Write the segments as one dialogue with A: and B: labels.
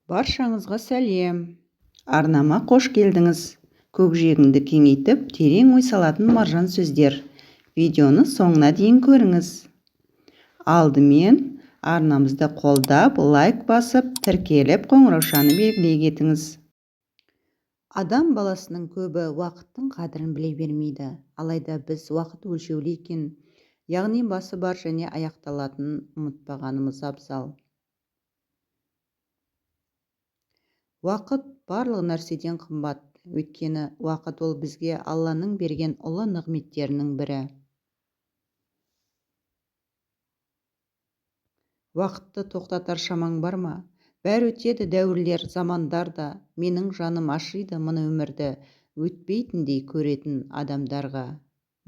A: Баршаңызға сәлем! Арнама қош келдіңіз! Көкжиегіңді кеңейтіп, терең ой салатын маржан сөздер. Видеоны соңына дейін көріңіз. Алдымен арнамызды қолдап, лайк басып, тіркеліп, қоңыраушаны белгілей кетіңіз. Адам баласының көбі уақыттың қадірін біле бермейді. Алайда біз уақыт өлшеулі екен, яғни басы бар және аяқталатынын ұмытпағанымыз абзал. Уақыт барлық нәрседен қымбат. Өйткені уақыт ол бізге Алланың берген ұлы нығметтерінің бірі. Уақытты тоқтатар шамаң бар ма? Бәрі өтеді дәуірлер, замандар да. Менің жаным ашиды мына өмірді өтпейтіндей көретін адамдарға.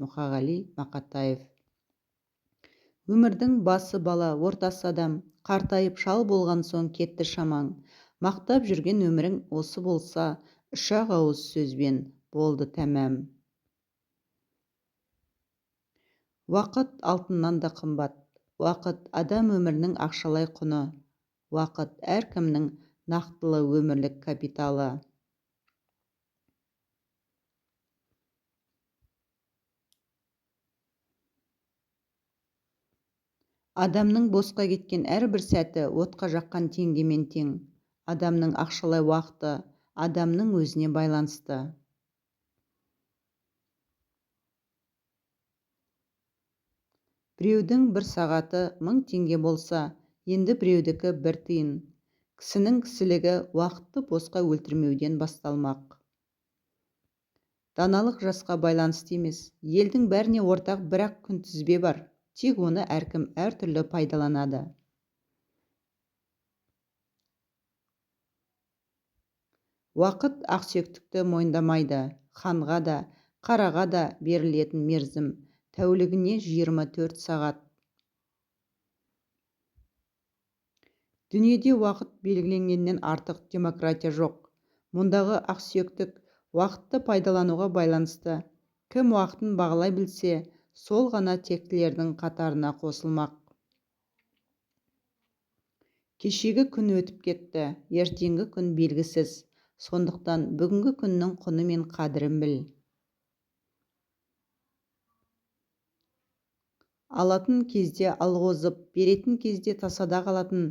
A: Мұқағали Мақатаев. Өмірдің басы бала, ортасы адам. Қартайып шал болған соң кетті шамаң. Мақтап жүрген өмірің осы болса, үш-ақ ауыз сөзбен болды тәмам. Уақыт алтыннан да қымбат. Уақыт адам өмірінің ақшалай құны. Уақыт әркімнің нақтылы өмірлік капиталы. Адамның босқа кеткен әрбір сәті отқа жаққан теңгемен тең. Адамның ақшалай уақыты адамның өзіне байланысты. Біреудің бір сағаты 1000 теңге болса, енді біреудікі бір тиын. Кісінің кісілігі уақытты босқа өлтірмеуден басталмақ. Даналық жасқа байланысты емес. Елдің бәріне ортақ бір-ақ күнтізбе бар. Тек оны әркім әртүрлі пайдаланады. Уақыт ақсүйектікті мойындамайды. Ханға да, қараға да берілетін мерзім тәулігіне 24 сағат. Дүниеде уақыт белгіленгеннен артық демократия жоқ. Мұндағы ақсүйектік уақытты пайдалануға байланысты. Кім уақытын бағалай білсе, сол ғана тектілердің қатарына қосылмақ. Кешегі күн өтіп кетті, ертеңгі күн белгісіз. Сондықтан бүгінгі күннің құны мен қадірін біл. Алатын кезде алғозып, беретін кезде тасада қалатын,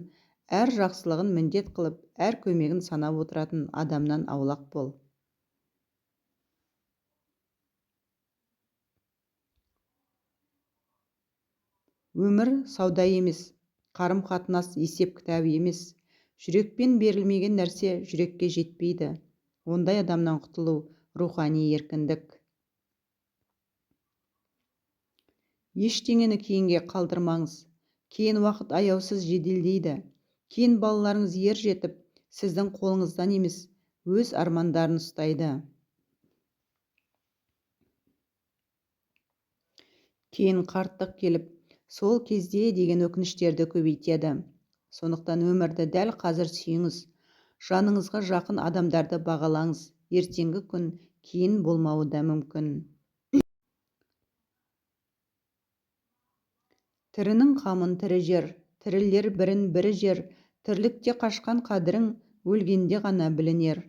A: әр жақсылығын міндет қылып, әр көмегін санап отыратын адамнан аулақ бол. Өмір сауда емес, қарым-қатынас есеп кітабы емес. Жүрекпен берілмеген нәрсе жүрекке жетпейді. Ондай адамнан құтылу рухани еркіндік. Ештеңені кейінге қалдырмаңыз. Кейін уақыт аяусыз жеделдейді. Кейін балаларыңыз ер жетіп, сіздің қолыңыздан емес, өз армандарын ұстайды. Кейін қарттық келіп, сол кезде деген өкініштерді көбейтеді. Сондықтан өмірді дәл қазір сүйіңіз. Жаныңызға жақын адамдарды бағалаңыз. Ертеңгі күн кейін болмауы да мүмкін. Тірінің қамын тірі жер, тірілер бірін бірі жер, тірлікте қашқан қадірің өлгенде ғана білінер.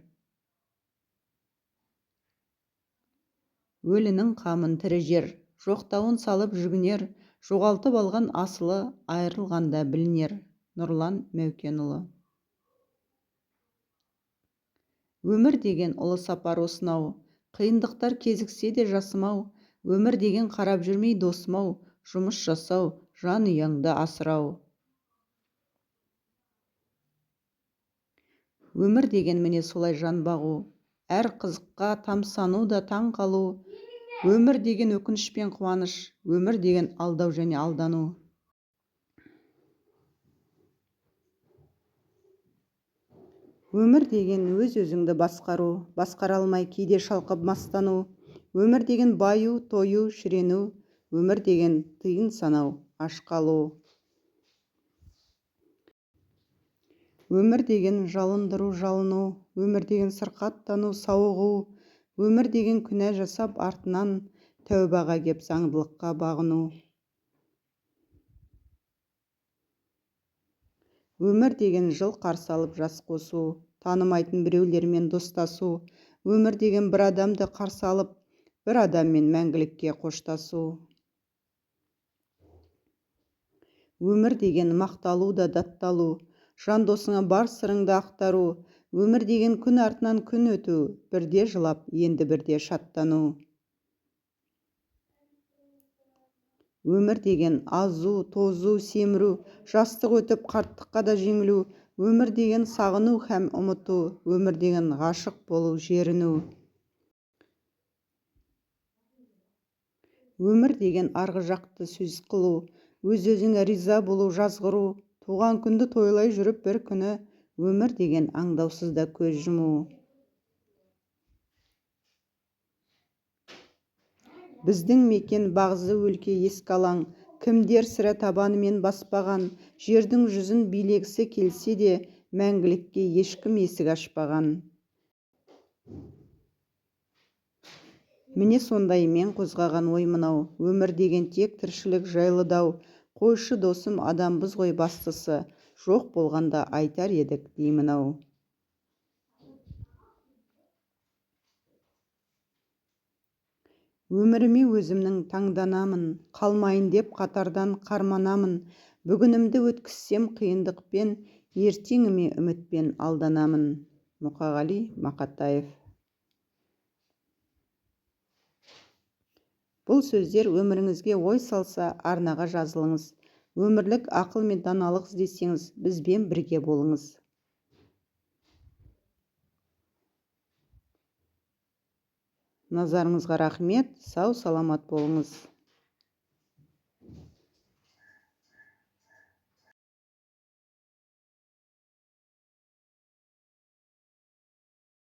A: Өлінің қамын тірі жер, жоқтауын салып жүгінер, жоғалтып алған асылы айырылғанда білінер. Нұрлан Мәукенұлы. Өмір деген ұлы сапар осынау, қиындықтар кезіксе де жасымау, өмір деген қарап жүрмей досым-ау, жұмыс жасау, жанұяңды асырау. Өмір деген міне солай жан бағу, әр қызыққа тамсану да таң қалу, өмір деген өкініш пен қуаныш, өмір деген алдау және алдану. Өмір деген өз-өзіңді басқару, басқара алмай кейде шалқып мастану, өмір деген баю, тою, шірену, өмір деген тиын санау, аш қалу. Өмір деген жалындыру, жалыну, өмір деген сырқаттану, сауығу, өмір деген күнә жасап артынан тәубаға кеп заңдылыққа бағыну. Өмір деген жыл қарсы алып жас қосу, танымайтын біреулермен достасу. Өмір деген бір адамды қарсы алып, бір адаммен мәңгілікке қоштасу. Өмір деген мақталу да датталу, жан досыңа бар сырыңды ақтару. Өмір деген күн артынан күн өту, бірде жылап, енді бірде шаттану. Өмір деген азу, тозу, семіру, жастық өтіп қарттыққа да жеңілу. Өмір деген сағыну һәм ұмыту, өмір деген ғашық болу, жеріну. Өмір деген арғы жақты сөз қылу, өз-өзіңе риза болу, жазғыру. Туған күнді тойлай жүріп бір күні, өмір деген аңдаусыз да көз жұму. Біздің мекен бағзы өлке ескі алаң, кімдер сірә табанымен баспаған, жердің жүзін билегісі келсе де, мәңгілікке ешкім есік ашпаған. Міне сондай мен қозғаған ой мынау, өмір деген тек тіршілік жайлы дау. Қойшы досым, адамбыз ғой бастысы, жоқ болғанда айтар едік деймін-ау. Өміріме өзімнің таңданамын, қалмайын деп қатардан қарманамын. Бүгінімді өткізсем қиындықпен, ертеңіме үмітпен алданамын. Мұқағали Мақатаев. Бұл сөздер өміріңізге ой салса, арнаға жазылыңыз. Өмірлік ақыл мен даналық іздесеңіз, бізбен бірге болыңыз. Назарыңызға рахмет, сау-саламат болыңыз.